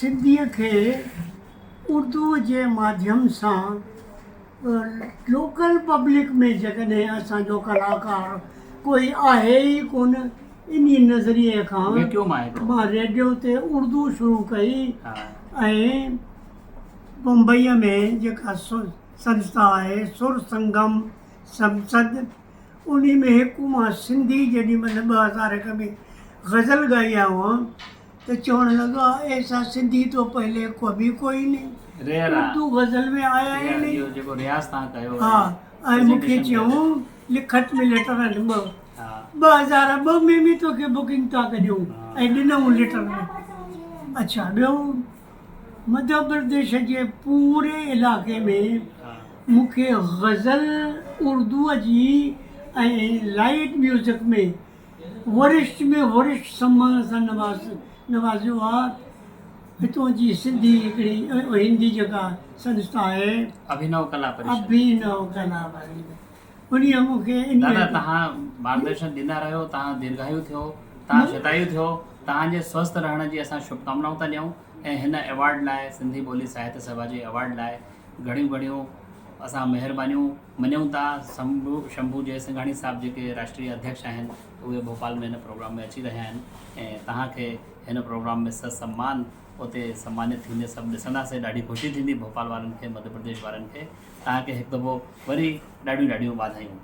سنڌيء کي اردوء جي ماڌيم سان لوڪل پبلڪ ۾ جيڪڏهن اسان جو ڪلاڪار ڪوئي آهي ئي ڪونه انهي نظريي کان مان ريڊيو تي اردو شروع ڪئي ۽ بمبئيء ۾ جيڪا سنسٿا آهي سر سنگم سنسد انهي ۾ هڪ مان سنڌي جيڏي مهل 2001 ۾ غزل ڳائي آيو هئم ته چوڻ لڳا ايسا سنڌي تو پهلي ڪڀي ڪوئي نهين اردو غزل ۾ آيا ئي نهين ها ۽ مون کي چيائون لکت ۾ ليٽر آهن ٻه 2002 ۾ به توکي بڪنگ ٿا ڪڍيون ۽ ڏنائون ليٽر ۾ اڇا ٻيو مڌيه پرديش جي پوري علائقي ۾ مون کي غزل اردوء جي ۽ لائيٽ ميوزڪ ۾ ورشٽ ۾ ورشٽ سمان سان نوازيو آ. هتون جي سنڌي هڪڙي هندي جيڪا سنسٿا آهي. اڀينو ڪلا پريشد. اڀينو ڪلا پريشد انهيء مون کي انهيء. دادا توهان مارگدرشن ڏيندا رهيو توهان ديرگهايو ٿيو توهان شتايو ٿيو توهان جي سوسٿ رهڻ جي اسان شڀڪامنائون ٿا ڏيون ۽ هن ايوارڊ لاء سنڌي ٻولي ساهتيه سڀا جي ايوارڊ لاء گهڻيون گهڻيون اسان مهربانيون مڃون ٿا شنڀو شنڀو جئسنگهاڻي صاحب جيڪي راشٽريه اڌيڪش آهن اهي ڀوپال ۾ هن پروگرام ۾ اچي رهيا آهن ۽ توهان کي هن پروگرام ۾ سسمان اتي سمانت ٿيندي سڀ ڏسنداسين ڏاڍي خوشي ٿيندي ڀوپال وارن کي مڌيه پرديش وارن کي توهان کي هڪ دفعو وري ڏاڍيون ڏاڍيون واڌايون.